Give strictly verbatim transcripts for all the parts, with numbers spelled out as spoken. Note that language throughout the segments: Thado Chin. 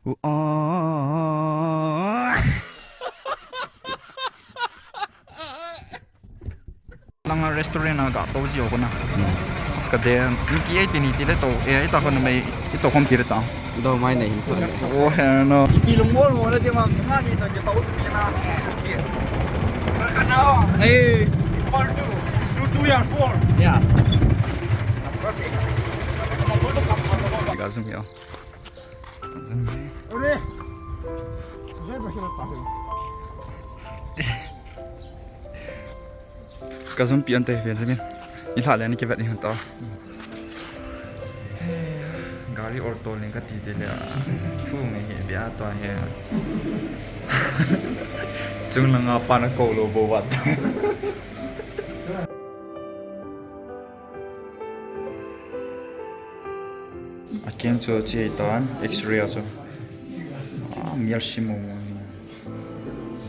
Langa restaurant a ga tou ji o kona. Aska de, ni ki ei ti ni ti le tou, e, ita kona mai, ito kom ti le ta. Do mai nei hin tu. O he no. Ipi lung mo mo le ti ma, ma ni to ki tou si mi na. Hey, four two. Two two ya four. Yes. Ga sum yo. Ka zum pi ante ven jamin. Ni lha le ni kivet ni ta. Gari auto len ka ti te le. Thu nge he bia to he. Chung langa pa na ko lo bo wat. Aken chu che tan X-ray a chu. Ah, mial sim mo mo ni.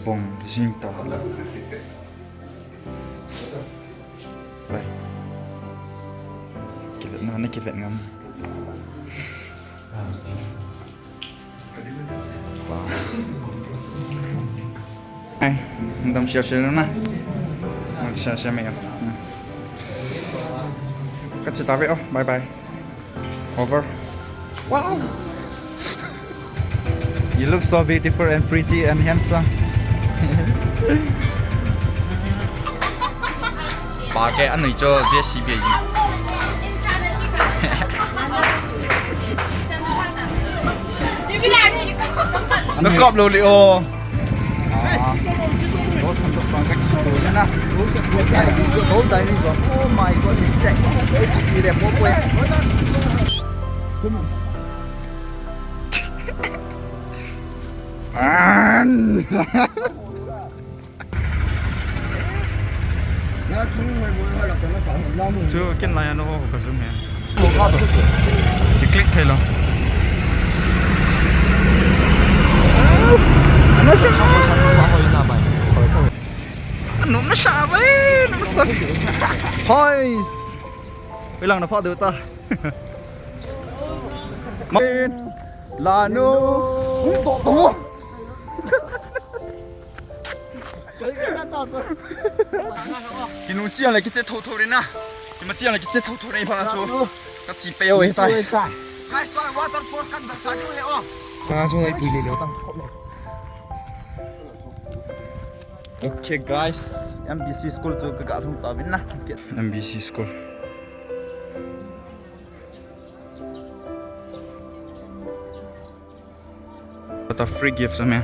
Bong jing ta la. Bai. Kivet na, na kivet ngam. Ai, dam share share na. Share share mai. Ka che ta ve o, bye bye. Over. Wow. You look so beautiful and pretty and handsome. Pa ke anui cho J C B. Na kap lo le o. Ah. Lo san dok bang ka kisu na. Lo san dok bang ka kisu. Lo dai ni zo. Oh my God, respect. Ire po po. An. Chu ken lai ano ka zoom he. Ki click thei lo. Ano sa? Ano na sa ba? Ano sa? Hois. Ilang na pa do ta. Lanu. Hung to to. Kinu chiang le kiche tho tho rin na. Kima chiang le kiche tho tho rin pha na chu. Ka chi pe o e tai. Guys, to waterfall kan da sa diu he o. Ka chu ai pui le lo tang. Okay guys, M B C school chu ka ga lhung ta vin na. M B C school. What a free gift, man.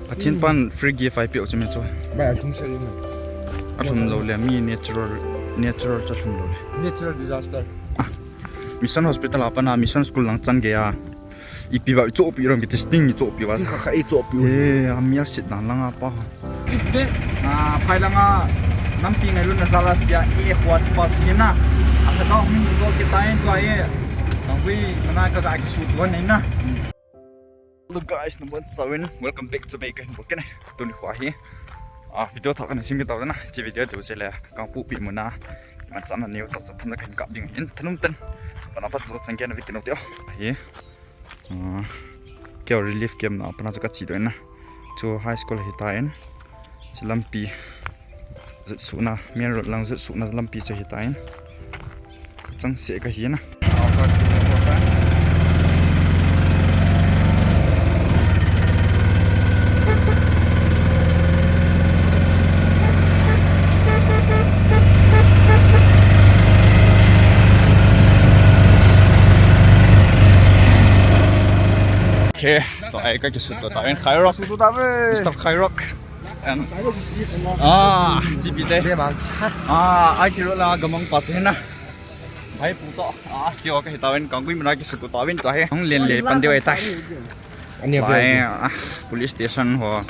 Pathen pan free gift ai peh u chu mi chu. Bai, alhum sa yun. Alhum lo le, mi natural, natural chu alhum lo le. Natural disaster. Ah, Mission Hospital a pana, Mission School lang chan gei a. Ipi ba, i chohpi ram kiti sting i chohpi ba. Sting kha kha i chohpi. Eh, a mi a sit dan lang a pa. Is that, ah, phai lang a, nampi ngai lun na zala chia, e, e, kuat pa chu na. A ka dau hum do kita en tua e. Kangui mana ka ka kisu tua nei na. Hello guys, namun sawin, welcome back to my channel. Tuni kho hi. Ah, video thah kana sim kita na. Chi video tu se le, kang pu pi muna. Man chana neo cha cha tham na kan kap ding in thanum tan. Pana pat ro chang ken video teo. Hi. Ah, keo relief camp na pana chu ka chi doh na. Chu high school hi ta in. Chu lampi. Zut suhna, main road lang zut suhna lampi chu hi ta in. Ka chang se ka hi na. Okay, to ai ka kisut to ta in Khairok. Sut to ta ve. Mister Khairok. And, ah, G P te. Le mang sa. Ah, ai kiro la gamang pa che na. Hai pu to. Ah, kio ka hi ta ven kang kui mana kisut to ta ven to he. Hung len le pan deu ai tai. Ani ve. Mai, ah, police station ho.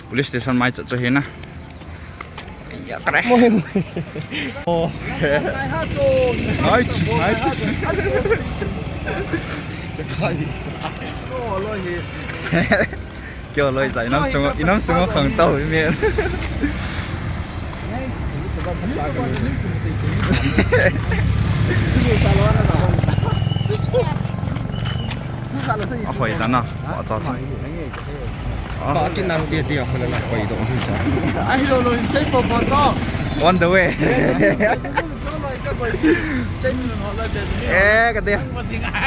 Police station mai cha cho hi na. Ya, kare. Moi, moi. Oh. Hai, hai. Chakai sa. Oh, lo hi. Kyo loi sa, inam sungo, inam sungo khang tau, mi. Ahoi dan a, acha cha. Ba kinam tia tia ahoi dan a, ahoi dan a. Ahi lo lo, sei po po to. On the way. Eh, kati.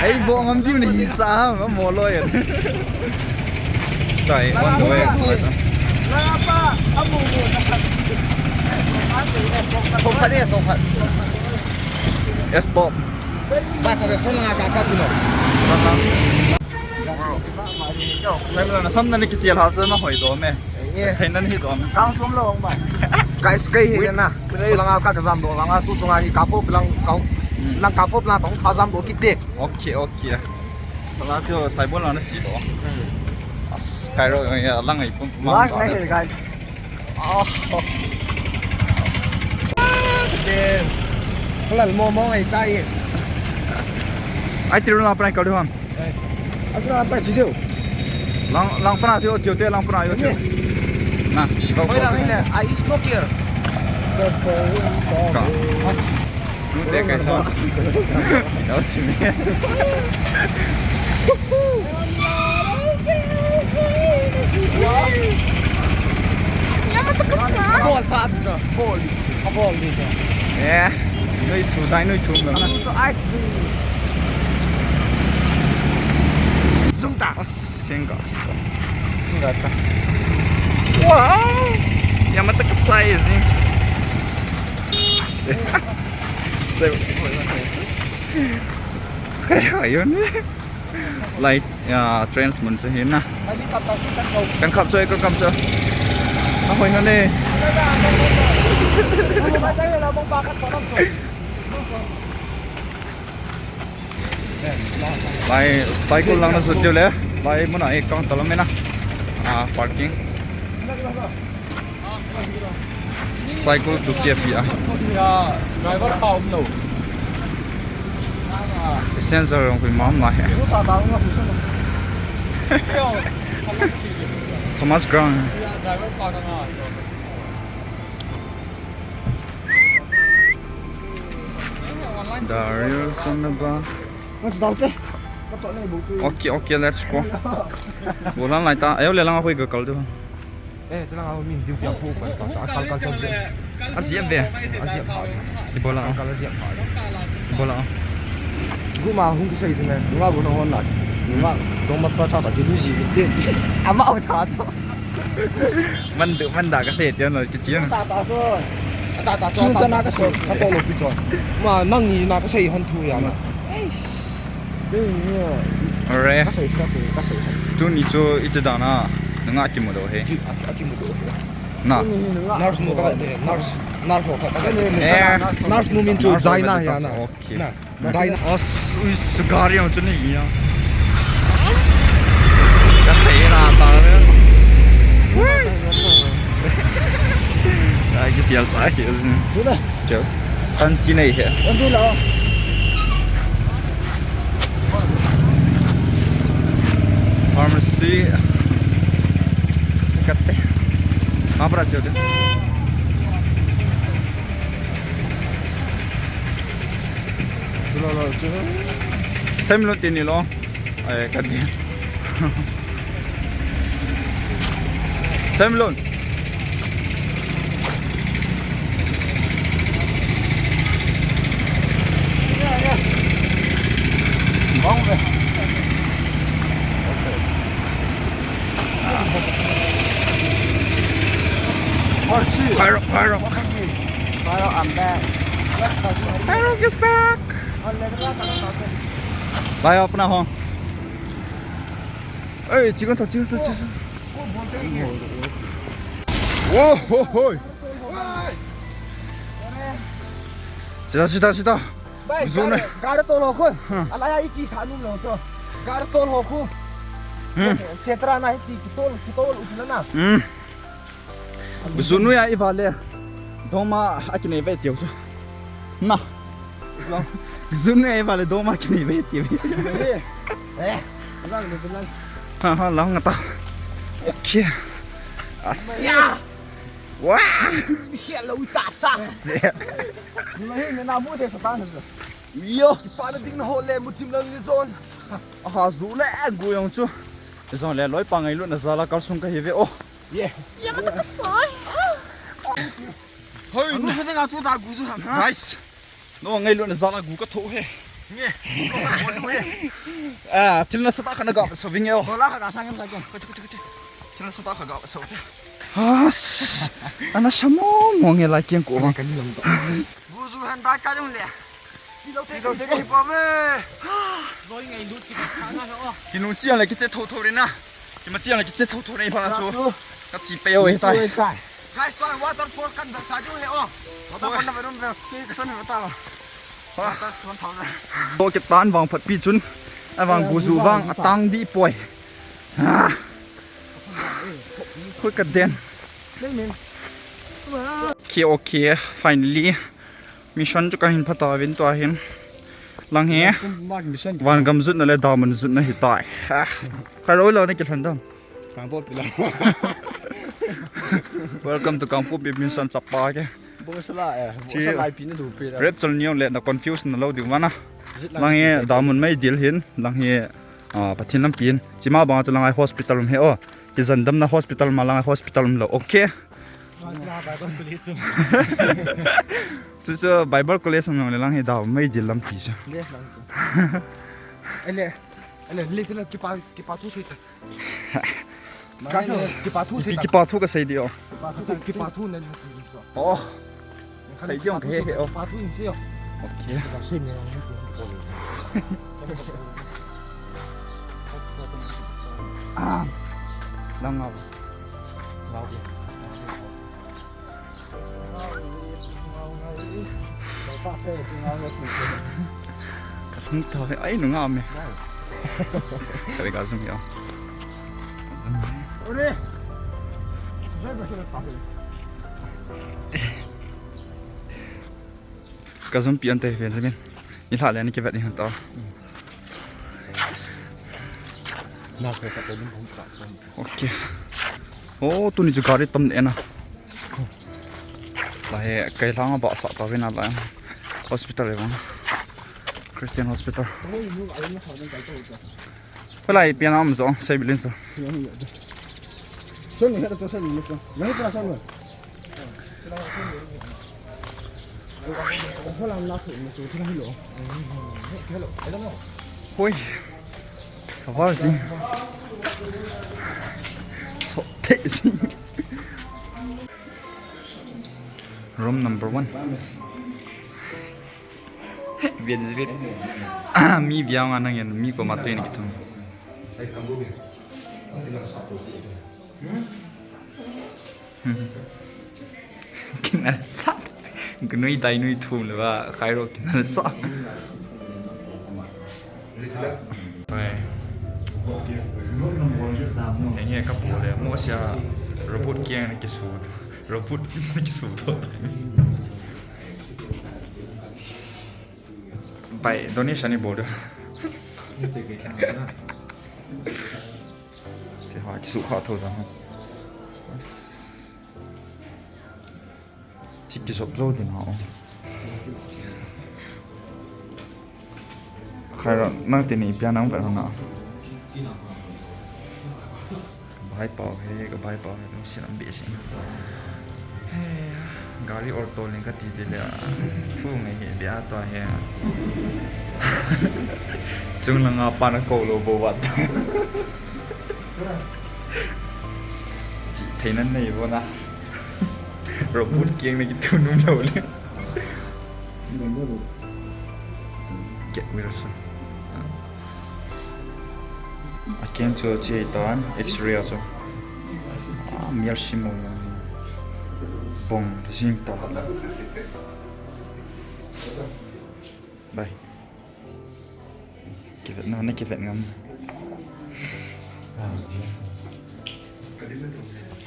Ei, bo ngam diu ni sa, mo lo yan. Chai, on the way. Sophat ni, sophat. Stop. Ba kha be phone nga ka ka tu no. Nang na sam na ni kichel ha chu na hoi do me. Eh. Thei na ni do me. Kang som lo ba. Guys, kei hi na. Wait, please. Phone nga ka ka jam do nga tu chunga hi ka po lang ka. Hmm. Lang ka po lang ka jam do kit te. Okay, okay. Sala chu sai bol na chi do. Hmm. As kai ro ya lang ai pum pum. Last night, guys. Oh. Kala mo mo ngai tai. Ai tiru na prank kal du ham. Ai tiru na prank chi diu. Lang lang pra jo jo te lang pra jo jo. Na. Hoi la hoi la. Ai smoke here. Ka. Nute kai tho. Kau chim. Yamata kasai. Bol sa tu cho. Bol. Ka bol di cho. Eh. Noi chu dai noi chu ngam na. So ice cream. Zoom ta. As, senga chi cho. Senga ta. Wow. Yamata kasai zin. Kaya yun. Lai, ya, trends mun chu hin na. Kan khap choi, kan khap choi. Ahoi hane. Lai, cycle lang na sut le. Lai muna ek kang talam na. Ah, parking. Cycle tu kia pia. Ya, driver pa um lo. Passenger rong kui mam la he. Thomas Ground. Darius on the bus. Okay, okay, let's go. Bolan lai ta. Ayo le lang a koi ga kal du. Eh, chulang a min duty a pu pa ta, a kal kal chom se. A ziap ve. A ziap pha. I bola. A kal a ziap pha. I bola. Gu ma hung kisai chu ne. Nunga gu na hon na. Nunga dong mat pa cha ta ki lu ji tin. Ama o cha cho. Man du man da ka se ti no ki chi. Ta ta cho. Ta ta cho. Chu ta cha na ka so. Ka to lo pi cho. Ma nang ni na ka sei hon thu ya na. Eish. Alright. Tuni chu iti dan a nunga kimu do he. Na. Nurse nu ka, nurse, nurse ho ka. Eh. Nurse nu min chu Diana ya na. Okay. Na. Diana. As, ui, gari ang chu ni ya. Ka thei na ta le. Ai, kisial cha hi zin. Tu na. Chau. Tan chi nei he. An tu la. Pharmacy. Katte. Ma pra chau de. Tu la la chu. Sem lo ti ni lo. Ai, katte. Sem lo. Phairo, Phairo. Phairo, I'm back. Phairo is back. Bhai, apna ho. Ei, chicken tha, chicken tha, chicken. Wo, ho, hoi. Sida, sida, sida. Bhai, zone. Gar, gar tol ho khu. Hm. Alai a ichi sa nu lo to. Gar tol ho khu. Hm. Setra na hi ti kitol, kitol u ti na. Hm. Zunui a i vale. Dongma a kinei ve tiu chu. Na. Zunui a i vale dongma kinei ve tiu. Eh. Eh. Lang ni lang. Ha ha lang ta. Okay. As. Ya. Wah. Hello ta sa. Se. Ni ma hi ni na mu se sa ta na. Yes. Pa na ding na ho le, muthim lang le zon. Aha, zu le, gu jong chu. Zon le, loi pa ngailutna jal a kalsung kahi ve o. Yeah. Ya ka ta ka sai. Hoi. Anu sa na tu ta gu zu ham ha. Nice. No, ngailutna jal a gu ka tho he. Nge. Ah, thil nasatah khat na ga sa vinge o. Hola ka sang em sa ke. Thil nasatah khat ga sa te. As. Ana sa mo mo nge la kiang ko. Ka ni lam to. Gu zu han ba ka jong le. Chi lo te. Chi lo te ka hi pa me. Loi ngailut ki ka na o. Ki nu chi ang le ki che tho tho re na. Ki ma chi ang le ki che tho tho re pa na chu. Ka chi pe o e tai. Guys, tuan waterfall kan ba sa diu he o. Waterfall na ba dum ba. Si ka son ba ta ba. Waterfall thau na. To ki tan vang phat pi chun. A vang gu zu vang a tang di poi. Ah. Hui ka den. Okay, okay, finally. Mission chu ka hin phat a vin tua hin. Lang he. Mission. Van gam jutna le damun jutna hi tai. Ah. Ka roi lo ne ki lhan dam. Kangpokpi lang. Welcome to Kangpokpi mission chapa ke. Bo sala eh. Bo sala pi na du pe la. Rep chal niu le na confuse na lo diu mana. Lang he damun mai dil hin. Lang he, ah, Pathen lampi in. Chima bang chu lang ai hospital um he o. Ki jan dam na hospital ma lang ai hospital um lo. Okay. Chu chu Bible College um jong le lang hi dau mai dil lampi chu. Le lang chu. Ele, ele, le tena kipa, kipa thu sei ta. Ka so, kipa thu sei ta. Kipa thu ka sei di o. Kipa thu, kipa thu na. Oh. Sei di o ka he he o. Kipa thu in sei o. Okay. Ka sei me o. Ah. Lang ngau. Ngau. Ka sung tho he, ai, nungah me. Ka le ka sung ya. Ka sung pi an te ven semin. Ni la le ni ke vet ni han ta. Na ke ka te ni bum ka. Okay. Oh, tuni chu gari tam ne na. Lai, kai lang ba sa ta vin a lai. Hospital le bang. Christian Hospital. Lai pian am zo, sei bilin zo. Sen ni hada to sen ni to. Lai tra sen ni. Hoi. Sabar sing. So te sing. Room number one. Bian zibit. Mi biang anang yan, mi ko matui ni kitung. Kinal sa. Gnui dai nui thum le ba, khairo kinal sa. Pai. Henge ka pu le, mo sia robot kiang na kisu. Robot na kisu to. Pai, donation ni bol de. Che ha, kisu kha tho da. Chi kisop zo din ha. Khaira, nang tini pia nang vet na. Bai pau he, ka bai pau he, nung sin am bi sin. He, gari auto ling ka ti ti le. Thu ngai he, bia to he. Chung langa pa na ko lo bo wat. Chi thei nan nei bo na. Robot kiang na kitu num lo le. Get Wilson. A kiang chu chi tan X-ray chu. A mial sim mo. Bong jing ta. Bye. Kivet na, na kivet ngam.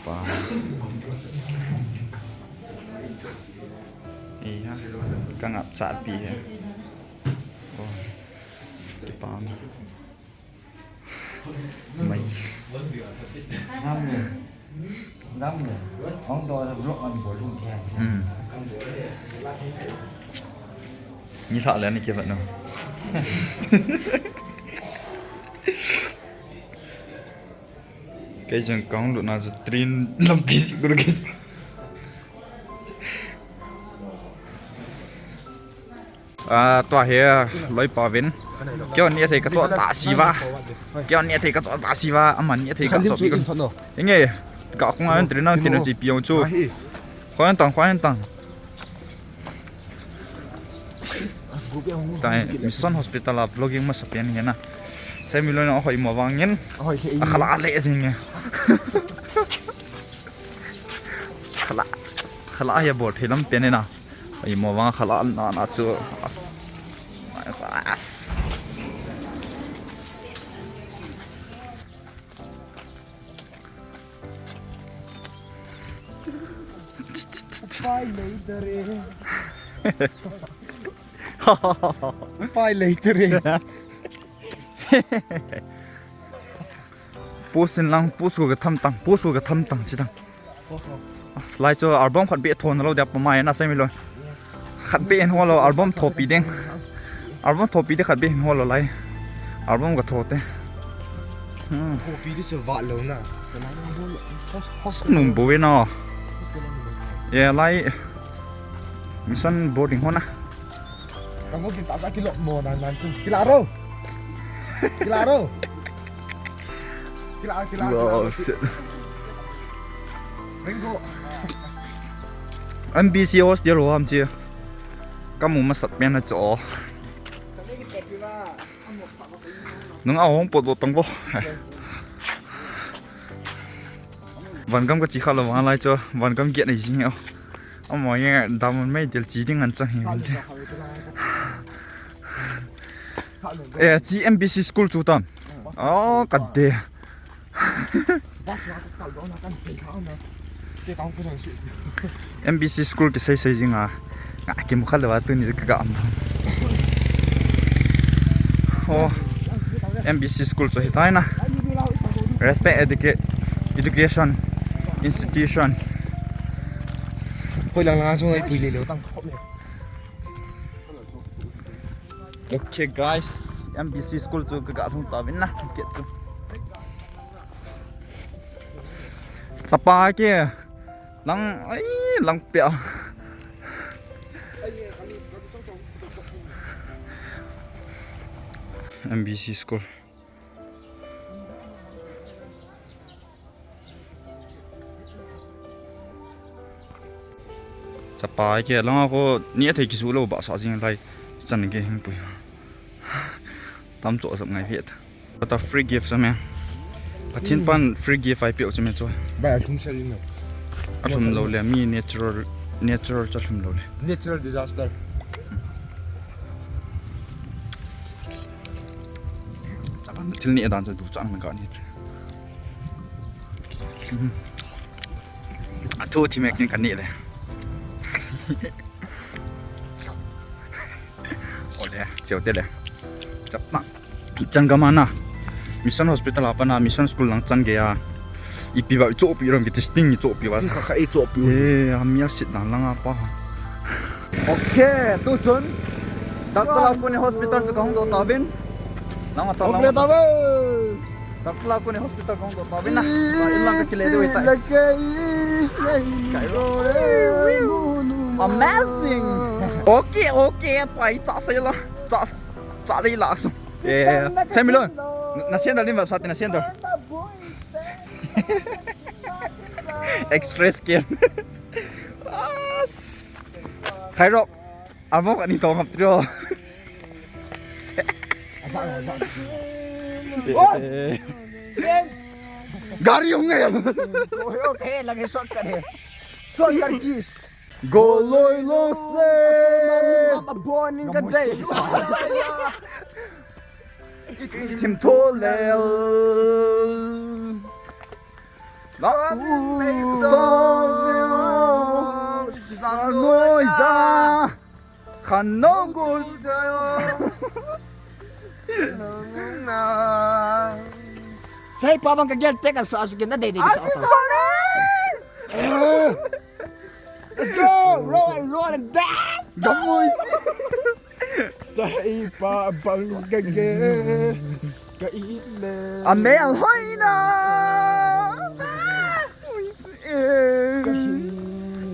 Pa. Iya, ka ngap chat pi he. Oh. Kipa ma. Mai. Ngam ne. Ngam ne. Ong to sa vlog an bol lung khe. Hmm. Ni lha le ni ke ba no. Kei jong kong lu na chu train lampi si guru ke. Ah, tua hi, loi pa vin. Kei ni thei ka cho ta si va. Kei ni thei ka cho ta si va. Ama ni thei ka cho pi kun. Inge, ka kong an train na tin chi pi yong chu. Khoi an tang, khoi an tang. Tai, Mission Hospital a vlogging masa pen hi na. Sai mi lo na hoi mo vangin. A khala le jing e. Khala, khala hi bol thei lam pen na. Hoi mo vang khala na na chu. As. As. Pai lei tare. Pai lei tare. Post in lang, post ko ka tham tang, post ko ka tham tang, chi tang. As lai chu album khat beh thon lo dia pa mai na sai mi lo. Khat beh hin hol lo album thopi ding. Album thopi ding khat beh hin hol lo lai. Album ka tho te. Hmm. Thopi ding chu va lo na. Num bo we na. Ye lai. Mission boarding ho na. Kamu kita tak kilo mo dan dan tu. Kila ro. Kila ro. Kila, kila, kila. Wow, shit. Ringo. M B C hostel ho ham chi. Kamu masat pen na cho. Nung a hong pot lo tang bo. Van gam ka chi kha lo vang lai chu, van gam giat nei jing e. Amo ye dam mai del chi ding an chang hi min te. Eh, chi M B C school chu tam. Oh, ka de. M B C school kisei sei jing a. Nga kimu kha le va tuni ka ga am. Oh, M B C school chu hitai na. Respect educa-, education institution. Poi lang lang chu ngai pui le lo tang khop le. Okay guys, M B C school chu ka ga lhung ta vin na. Ke chu. Chapa ke. Lang, ai, lang pia. M B C school. Chapa ke lang ko ni athei kisu lo ba sa jing lai chan ke hing pui. Tam cho sap ngai vet. What a free gift, same. Pathen pan free gift ai peh u chu me chu. Bai, alhum sel in lo. Alhum lo le, mi natural, natural chu alhum lo le. Natural disaster. Thil ni dan chu du chang na ka ni. Athu thi mek kin ka ni le. Ole, cheu te le. Chapa. Chan gam a na. Mission Hospital a pat na, Mission School lang chan gei a. Ipi ba chopi ram ki testing chopi ba. Testing kha kha i chopi. Eh, a mi a sit dan lang a pa. Okay, tu chun. Doctor Lakuni Hospital chu ka hung doh ta vin. Lang a ta lang. Okay, ta ve. Doctor Lakuni Hospital ka hung doh ta vin na. Ih, in lang ka kile dei tai. Lake, ih, lake. Amazing. Okay, okay, pai cha sai la. Cha, cha lei la su. Eh, sai mi lo. Na sandal din ba sa ti na sandal. Express ken. As. Khairok. Amo ka ni tong hap trio. Eh. Gari hung ngai. Oi, okay, lagi shortcut hai. Shortcut kiss. Go loi lo se. Mama born in the day. Thim tho lel. La u so sa noi sa. Khan no gul. Sai pa bang ka gel te ka sa su ken na dei dei sa. Let's go! Roll and roll and dance! Gamoy. Saipa bang gage. Ka ile. A mel hoina.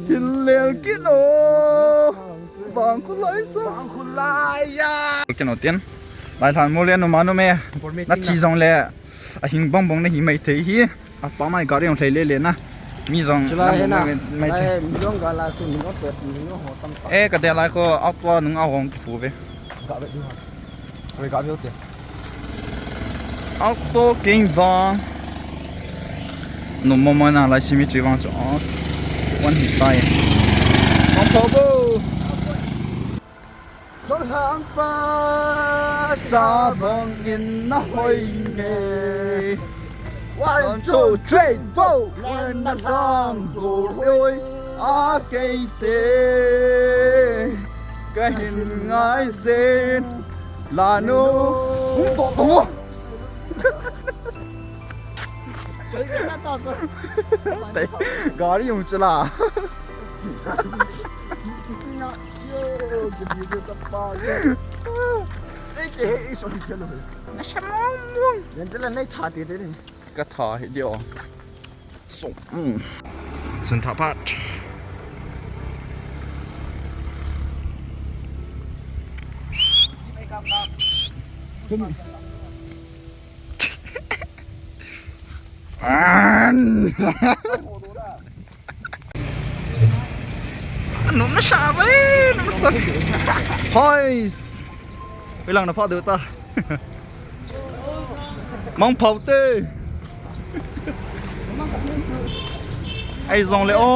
Hilel kino. Bang khulai sa. Bang khulai ya. Kino tin. Lai than mo le nu manu me. Na chi jong le. A hing bong bong na hi mai thei hi. A pa mai gari jong thei le le na. Mi jong. Chulai na he na. Mai thei. Lai mi jong gala chu mi jong pet mi jong ho tam tam. Eh, ka de lai ko a pa nung a hong ki pu ve. Ga ve du ha. Oi, ga ve te. Auto king vang. No mo mo na lai simi chi vang chu. Oh, one hit tai. Vang po bo. Solhang pa cha bang in na hoi nge. One, two, three, go! Len na lang go hoi a kei te. Ka hin ngai zen la no. Hung to to. Gari hung chala. Kisinga. Yo, gidi jo tapa. Ei, ke, ei, sorry, chalo. Na sa mong mong. Yan tala nai tha te te ni. Ka tha hi dio. So, mm. Sun tha pat. An. Nung na sa ba, nung na sa. Hois. Ilang na pa do ta. Mang pau te. Ai jong le o.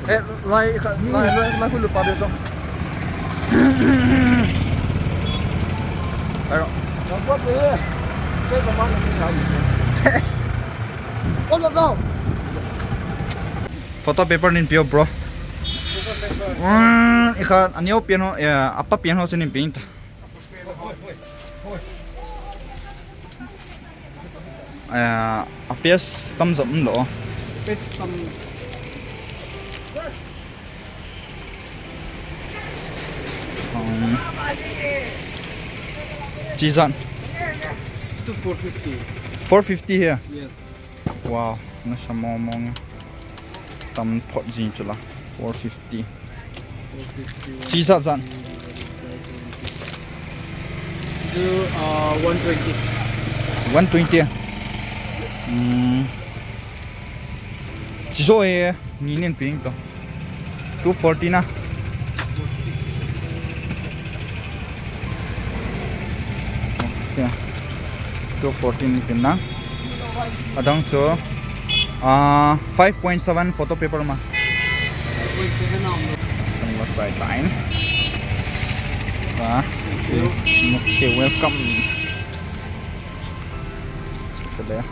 Eh, lai, lai, lai, lai, khu lu pa de jong. Ai ro. Se. Photo paper nin pio, bro. Mm, ikha, aneo pian ho, ya, apa pian ho chu nin pin ta. Eh, a piece tam jom lo. Piece tam. Um, chi jan. Two four fifty. Four fifty here. Yes. Wow, na sa mo mo nge. Tam phot jing chu la. Four fifty. Chi sa jan. Do, uh, one twenty. One twenty. Hmm. Chi so e, ni nen ping to. Two forty na. Okay. Two forty ni pin na. Adang chu, ah, five point seven photo paper ma. Side line. Ah, okay. Okay, welcome. Chale.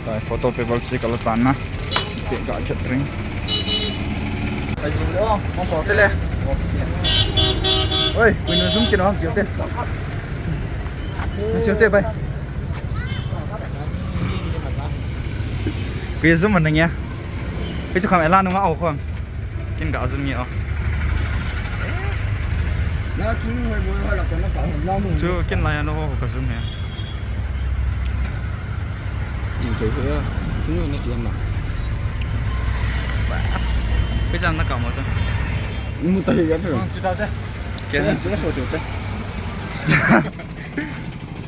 Tai photo paper si kala tan na. Te ga chat ring. Ai, oh, mo ko te le. Oi, kui nu zum ki no, jiu te. Jiu te bai. Kui zum man nge. Kui chu kham ela nu nga o kham. Kin ga zum nge o. Na chu hoi bo hoi la ko na ka hoi la nu. Chu kin la ya no ho ka zum he. Ni ke ya. Chu na ki ma. Pe chang na ka mo chu. Mu ta ya pe. Chu ta te. Ke chu so chu te.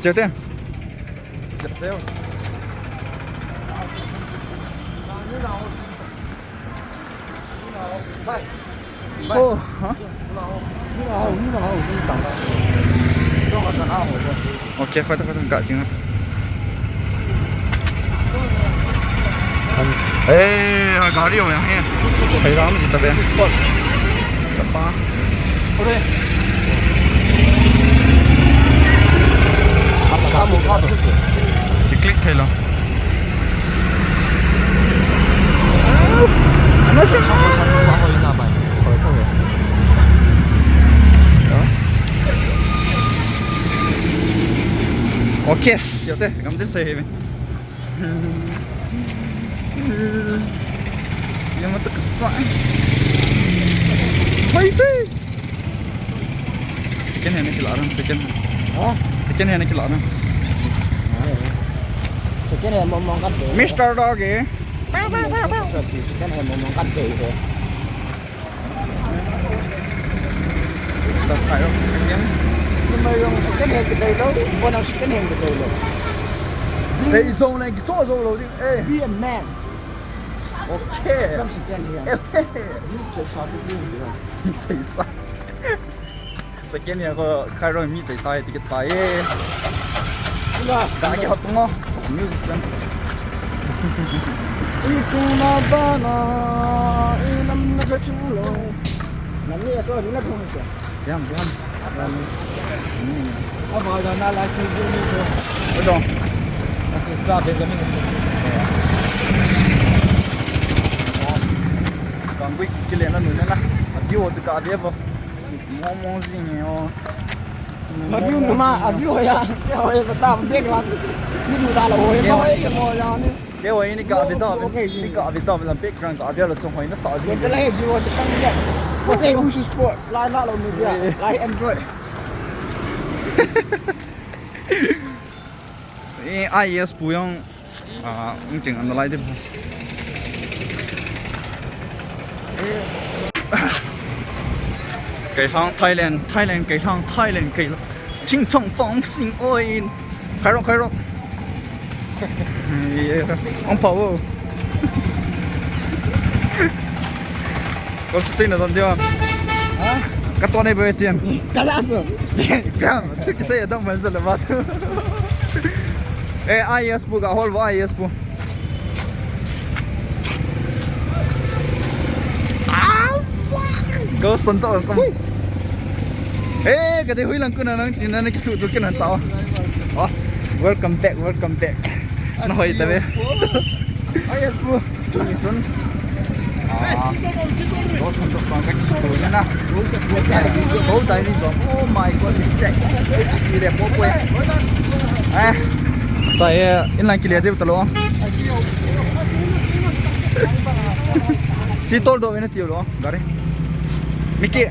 Chu te. Chu te. Oh, ha? Okay, khoi ta, khoi ta, ga jing a. Eh, ha, gari ho ya, he. Thei ram ji ta be. Chapa. Ki click thei lo. Okay, chate, kam tin sei heavy. Ye mata kasa. Hai te. Second hand kila ram, second hand. Ha? Second hand kila ram. Second hand mo mo kat de. Mister Doggy. Second hand mo mo kat de. Stop tayo. Ayan. Ano ba yung second hand kita ilo? Iba ng second hand kita ilo. Hey, zone na ito, zone loading. Eh. Be a man. Okay. Iba ng second hand. Eh. Yung sa sabi ko, yun. Sa isa. Second hand ko, Khairong mi sa isa, tikit pa eh. Wala. Dahil ako tungo. Music dyan. Ito na ba na ilam na kachulo? Nani ako, nila ko siya. Yan, yan. Yan. Hmm. Aba, na la si si ni ko. Ito. Kasi sa Benjamin. Kang gui kile na nuna na. Ati o tsaka dia po. Mo mo zing yo. A view numa, a view ya. Ya, ya, ta background. Ni du da lo, ya, ya, ya, ya, ni. Kei hoi ni ka ve ta, okay, ni ka ve ta, la background ka ve la chong hoi na sa ji. Ka la he ji wa ta kan ya. Okay, who's sport? La na lo media. La Android. Eh, I S pu yang, ah, ung ching an lai de. Kei hang Thailand, Thailand, kei hang Thailand, kei la. Ching chong fong sing oi. Khairok, khairok. Yeah. Ong pao. Kau chuti na don dia. Ha? Ka to nei ba chen. Ka la so. Piang, tu kisai dong man sa la ba. Eh, I S pu ka hol ba I S pu. Asa! Go santo ko. Hey, ka de hui lang ko na nang tina na kisu tu kinan tao. Os, welcome back, welcome back. Na hoi ta be. I S pu. Tu ni sun. Ah. Go santo ko ka kisu tu na. Go dai ni zo. Oh my God, mistake. Ni le po po. Eh. Ta e, in lang kile de ta lo. Si tol do ina tiu lo, gari. Miki.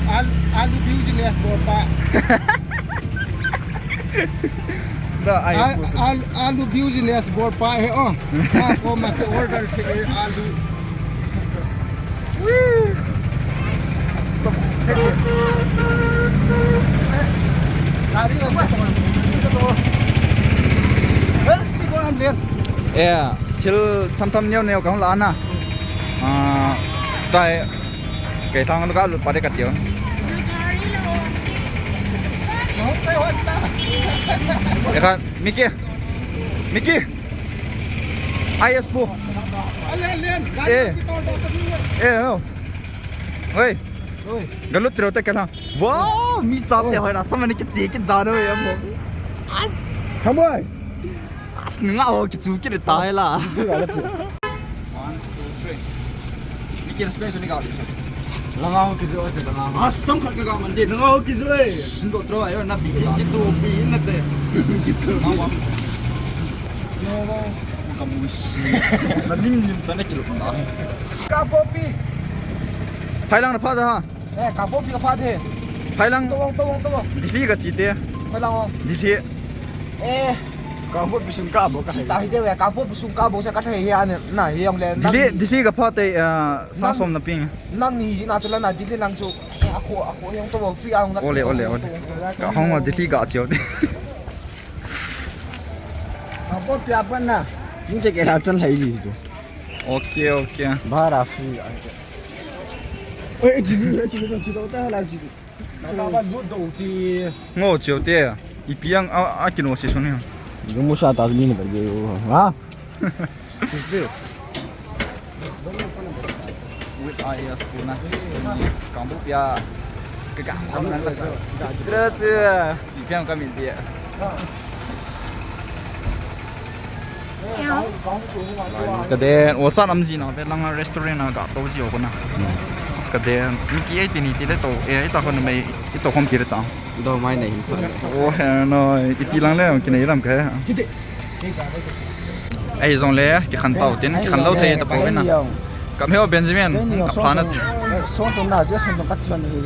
Al, alu business bol pa. Da ai. Al, al, alu business bol pa he o. Ma ko ma ko order ke alu. Yeah, thil tham tham neo neo ka hung la na. Ah, tai, kei thang ka lut pa de ka tiu. Eh, kha, Miki. Miki. I S pu. Eh. Eh, oh. Hoi. Oi. Galut tiro te kala. Wow, mi chate hoi la, sama ni kiti ki da no ya mo. As. Come on. As nga o ki chu ki ta la. One, two, three. Ni ki space ni ga. Langa ho ki jo che langa. As chang khat ka ga man de, langa ho ki jo e. Sin do tro ayo na bi ki tu bi na te. Ki tu. No, no. Ka mu si. Na lim lim ta na ki lo na. Ka popi. Phai lang na pha da ha. Eh, Kangpokpi ka phat e. Phai lang. Tawng, tawng, tawng. Delhi ka che te. Phai lang o. Delhi. Eh. Kangpokpi sung ka bo ka. Che ta hi te ve, Kangpokpi sung ka bo sa ka thei hi ane, na hi ang le. Delhi, Delhi ka phat e, ah, sang som na ping. Nang ni na chu la na Delhi lang chu. Eh, a kho, a kho yang to free ang na. Ole, ole, ole. Ka hong wa Delhi ka che o te. Kangpokpi a pan na. Ni te ke la chan lai ji chu. Okay, okay. Bara free. Oi, G B, G B, G B, ta la G B. Ngo cheu te. Ipi ang a, a kino si suni. Yung mo sa ta ni ba yo. Ha? With I S pu na. Kangpokpi a. Ka ka. Kang na la sa. Tra che. Ipi ang ka min dia. Ka den, o chan am ji na, ve lang restaurant na ka to ji o ko na. Ka den, Miki e ti ni ti le to, e, ita ko na mai, ito kom ti le ta. Do mai nei hin. O he no, iti lang le, ki nei lam ka he. Kiti. Ahi jongle, kikhen tau tin, kikhen lou thei tapou vin na. Kam heo Benjamin, ka pha na. Son ton na, je son ton kat son ni je.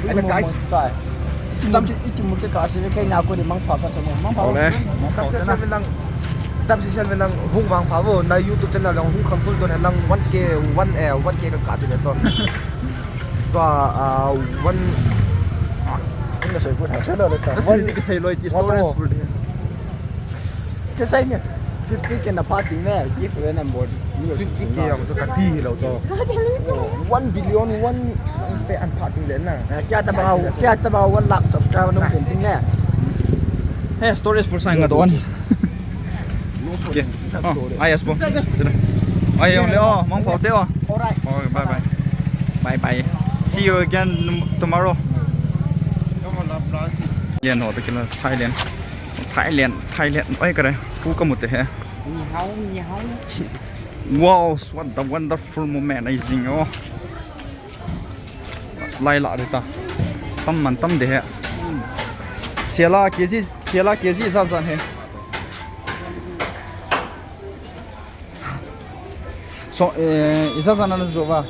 Hello, guys. Tam si iti mu ke ka si ke na ko di mang pha ka chamo. Mang pha. Ole. Tam si sel lang. Tam si sel lang hung mang pha vo. Na YouTube channel lang hung khang kul ton lang one K, one, eh, one K ka ka ti le to. To, ah, one. Ina sai ko ha. Sai lo le ta. Kasi di ka sai lo iti stories full. Kasai ni fifty K na pha ding ne, give away number. Fifty K jong chu kati hilou chu. One billion, one pe an pha ding le na. Eh, kya taba, kya taba one lakh subscriber nung pen ding ne. Hey, stories for sign nga don. Okay. Oh, ai as po. Ai, jong le, oh, mang pau te, oh. Alright. Oh, bye bye. Bye bye. See you again tomorrow. Yen ho te kila Thailand. Thailand, Thailand. Oi, kare. Hu ka mu te he. Ni hao, ni hao. Wow, what a wonderful moment. Ai jing o. Lai la de ta. Tam man tam de he. Sela K G, sela K G za zan he. So, eh, iza zana na zo va?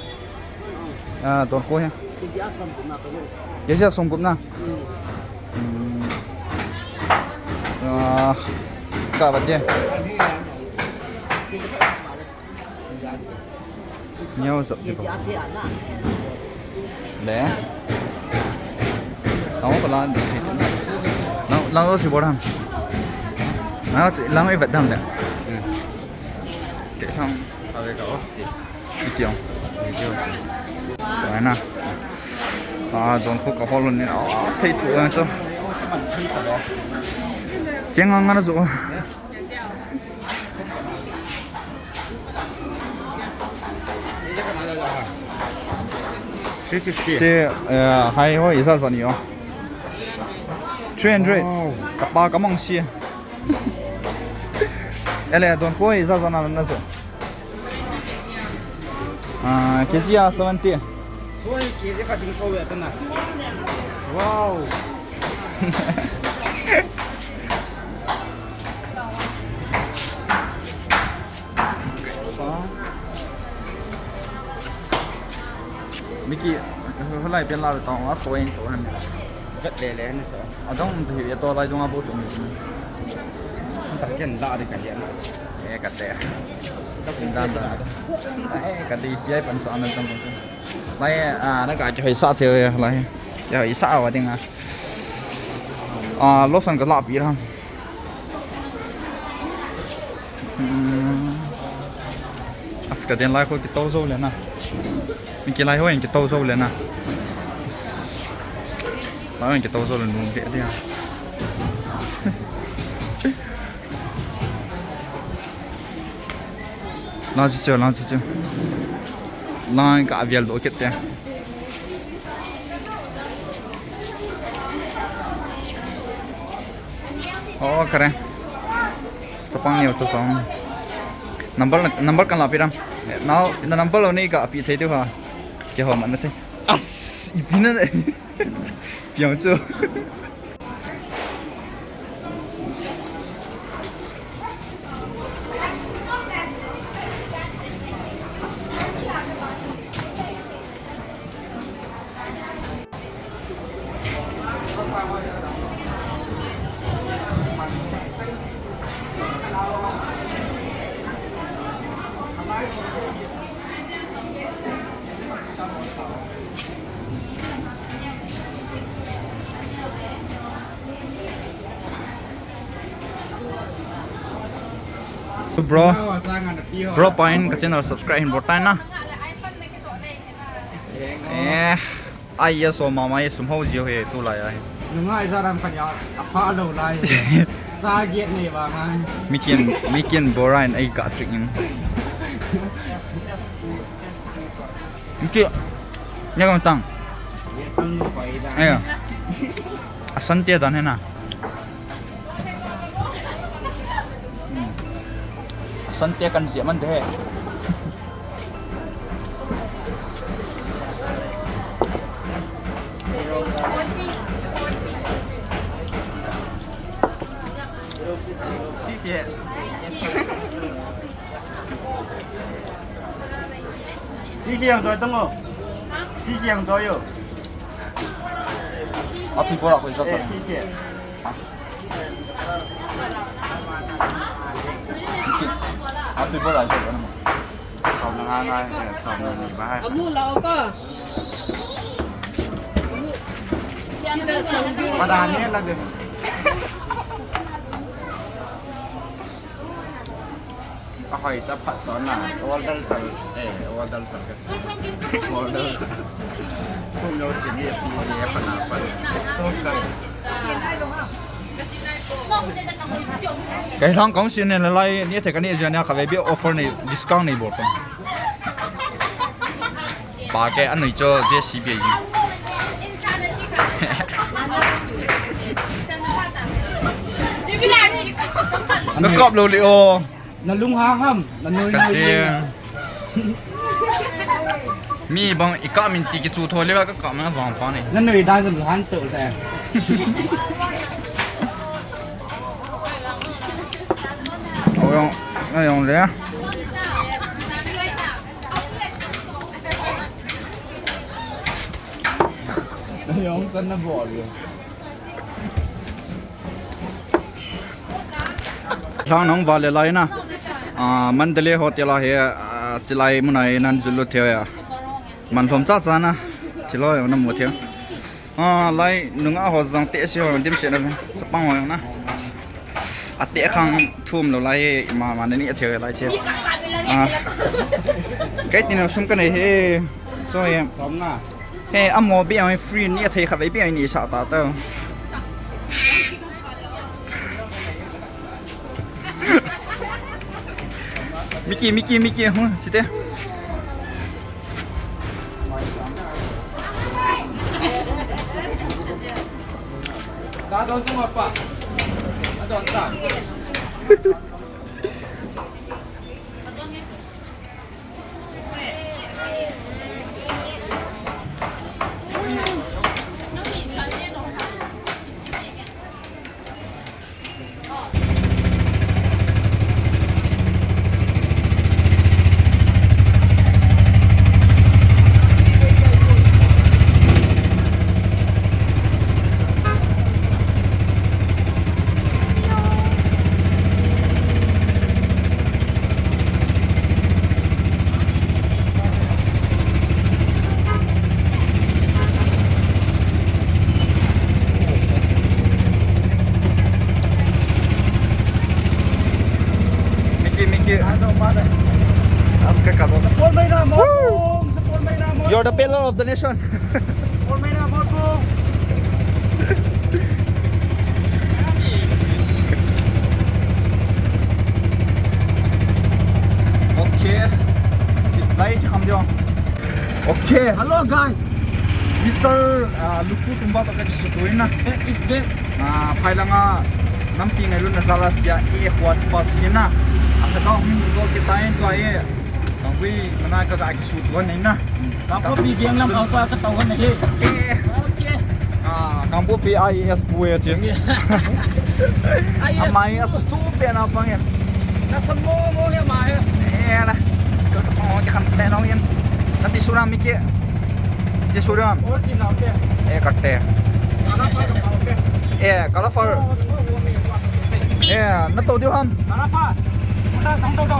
Ah, don kho he. K G a som gup na. Hmm. Ah, ka ba de. Neo zap de ba. Le. Tao ko la de. Lang, lang lo si bo dam. Lang, lang i vet dam de. Ke thang. Ave ka off ti. Iti ong. Iti ong. Pai na. Ah, don kho ka hol ni. Ah, thei tu ang cho. Cheng ang na zo. Three fifty. Che, eh, hai ho iza zani o. Three hundred. Wow. Kapa kamang si. Ele don kho iza zana na zo. Ah, K G a seventy. Sorry, K G ka ding ko ya tana. Wow. Miki, halai pen la ta a point to han. Vet le le ni so. Adong te hi to lai dong a bo chu mi. Ta ken la de ka ya na. Eh, ka te. Ka sin dan da. Eh, ka di pi ai pan so an tan so. Lai, ah, na ka chu hoi sa te lai. Ya hoi sa wa ding a. Ah, lo san ka la pi ram. Hmm. As ka den lai kho kito zo le na. Mi ki lai ho en kito zo le na. Lai ho en kito zo le nu ke dia. Lang chi chi, lang chi chi. Lang ka vial do kit te. Oh, kare. Chapang neo cha song. Number, number kan la pi ram. Now, na number lo ni ka pi thei diu ha. Ke ho man na thei. As, i pi na. Piang chu. Bro, bro, pain ka channel subscribe hin bol tan na. Eh, ai ya so mama ya sum ho jio he tu lai ai. Nungai jaram kan ya, apa lo lai. Sa giat nei ba ngai. Mikin, mikin borain ai ka trick in. Mikin, ya kang tang. Aya. Asante dan he na. Asante kan siap man de. Chi ke. Kiang doi tong o. Ti kiang doi o. Ati pora ko isa. Eh, ti ke. Ati pora isa. Som na nga nga, eh, som na ni ba. Amu la o ko. Pada ni la de. Ahoi, ta phat to na, order chal, eh, order chal ka. Order. Kum lo si ni, si ni, pa na, pa na. So ka. Kei lang kong si ni la lai, ni the ka ni jia ni ka ve bi offer ni, discount ni bol pa. Pa ke anui cho J C B. Na kap lo le o. Na lunghang ham, na nui nui. Mi bang i kap min ti kichu tho le ka kap na vang pa ni. Na nui dan jam han to ta. Oi, oi, le. Ayong san na bol yo. Lang nong vale lai na. Ah, Mandalay Hotel a he, ah, silai munai nan zulu theo ya. Man lom cha cha na. Thilo yo na mu theo. Ah, lai nunga ho jang te si ho dim se na. Chapang ho na. Ate khang thum lo lai, ma, ma ni a thei lai che. Ah. Kei tin sum ka nei he. So he. Som nga. He, amo bi ang free ni a thei kha ve bi ni sa ta ta. Miki, Miki, Miki, hu, chite. Miki, Miki. Aska kabo. Support mai na mo. Support mai na mo. You're the pillar of the nation. Support mai na mo. Okay. Lai ti kham dio. Okay. Hello guys. Mister, ah, Luku tumba to ka jisutu ina. Is back. Ah, phai langa nampi ngai luna jala chia e khua tumba tu ina. Ata ka hum do ke tain to e. Kangui mana ka ka jisutu ina. Kangpokpi biang lam a pa ka tau na he. Eh. Okay. Ah, Kangpokpi I A S pu e che. I A S. Ama I A S chu pe na pang e. Na sam mo mo he ma he. Eh, na. Ko to ko ke khan pe na yin. Na chi sura mi ke. Chi sura. Or chi na ke. Eh, katte. Kala pa ka ke. Eh, kala far. Eh, na to diu ham. Kala pa. Mo ta sang to to.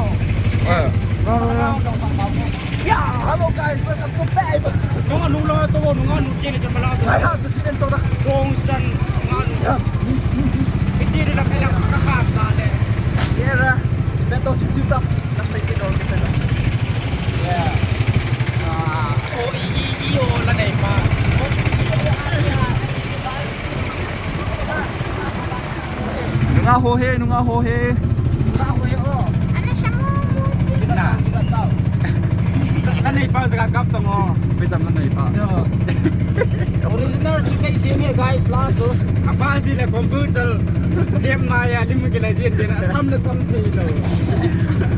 Eh. No, no, no. Ya, hello guys, welcome to back. Nunga nu lo to, nunga nu kini chamala to. Ai ha, chu chinen to da. Chong san nunga nu. Ya. Iti de la pela ka kha ka le. Yera. Beto chu chu ta. Na sai ti do ke sai da. Ya. Ah. O i i i o la nei pa. Nunga ho he, nunga ho he. Nunga ho he o. Ana siya mo, mo, si. Na. Ka nei pa sa ka kap tong o. Pe sam na nei pa. Jo. Original chu kei si ni guys la chu. Apa si le computer. Game na ya lim ke la jin jin. Tham le tham thei lo.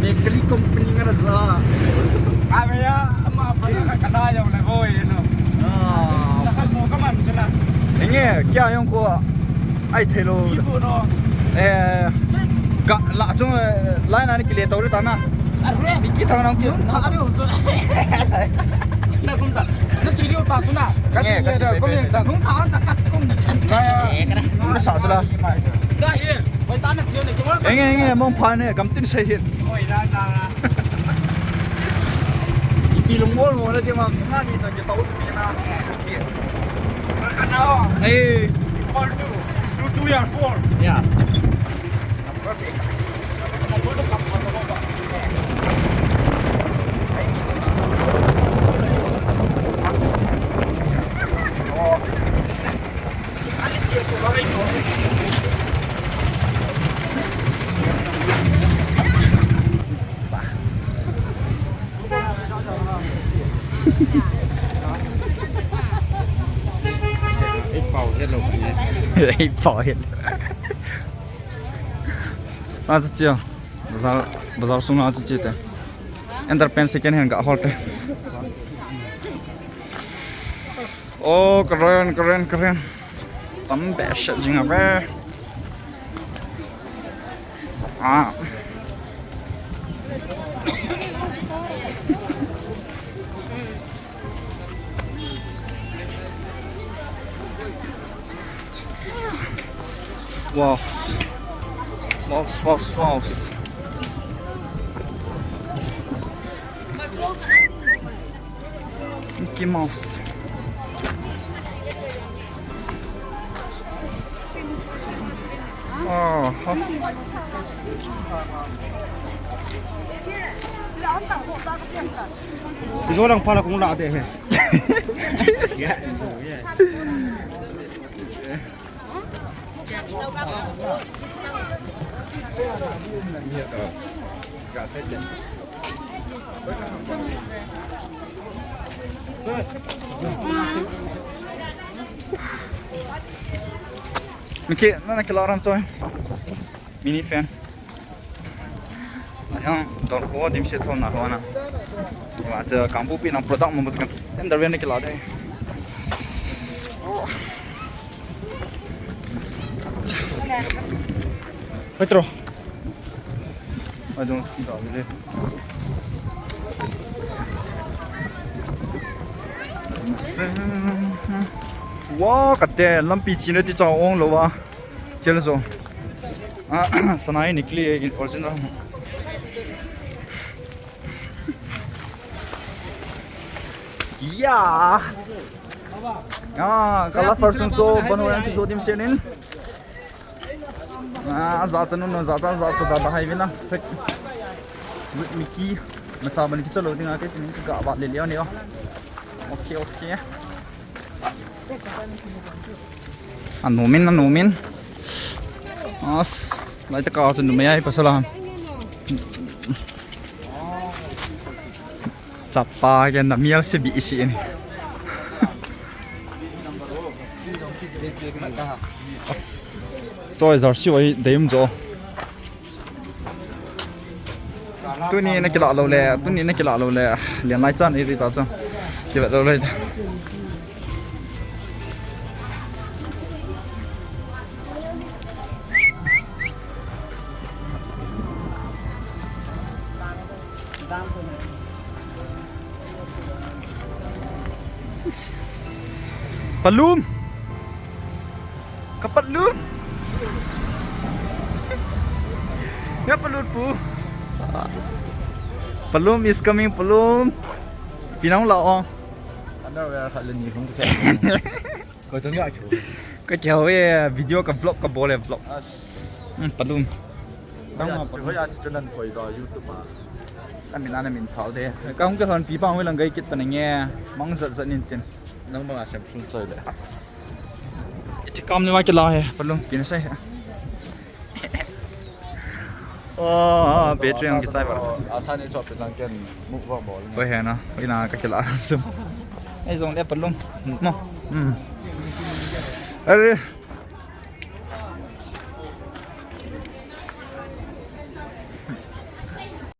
Nekali company nga na sa. Ka me ya ama pa ka na ya le boy no. Ah. Ka mo ka man chu na. Enge kya yong ko. Ai thei lo. Ibu no. Eh, ka la chung, eh, line ani kile tau ta na. Arre. Mickey thang nang kit. Nung tha arre ho chu. Na kum ta. Na chi liu ta chu na. Nge, ka chi pe pe. Nung tha an ta kat kum na chan. Ka ya. Nung na sa chu la. Da hi. Oi ta na chi ne ki mo. Nge, nge, mong pha ne, kam tin sei hin. Oi da da. Ipi lung mo mo na ti ma, nga ni ta ki tau su mi na. Ka na. Ei. Equal to two, two or four. Yes. Ei pau het lou. Ei pau het. A, chu chia. Bazar, bazar sung a chu chi te. Underpants second hand ga hol te. Oh, karen, karen, karen. Tam behseh jing a ve. Ah. Wow. Wow, wow, wow. Mickey Mouse. Oh, ho. Ijo lang pala kung la de he. Mickey, na na kila ram choi. Mini fan. Ayang, dor ko dim se thon na ho na. Wa cha kampu pi na product mo bus kan. Tender ven kila de. Petro. Adong, da le. Wa, kate, lampi china ti cha ong lou va. Chel zo. Ah, sanai nikli in original. Yes. Ah, kala farsun cho banu yang tu so dim senin. Ah, za cha nu no, za cha, za cha da da hai vina. Sek. Mickey. Macha ban ki chalo dinga ke tin ka ba le le ne. Okay, okay. Anumin, anumin. As, lai ta ka chu numei ai pasal a. Chapa ke na mial se bi isi ni. As, choi jar si wai deim jo. Tuni na kila lou le, tuni na kila lou le. Lian lai chan i ri ta chan. Kila lou le. Palum. Ka Palum. Ya Palum pu. Palum is coming, Palum. Pinang la ong. Underwear khat le ni hung ka. Ko tong ya chu. Ka kya ho ye video ka vlog ka bol e vlog. As. Hmm, Palum. Tang ma chu, ya chu nan koi da YouTube a. Amin ana min thal de. Ka hung ka hon pi pa hung lang gai kit pa nge. Mang zat zat nin tin. Nang banga sem sun choi le. As. Iti kam ni ma kila he, Palum, pin sai he. Oh, battery ang kichai ba. Asa ni chop lang ken mukbang bol. Oi he na, oi na ka kila sum. Ei jong le Palum. No. Hmm. Are.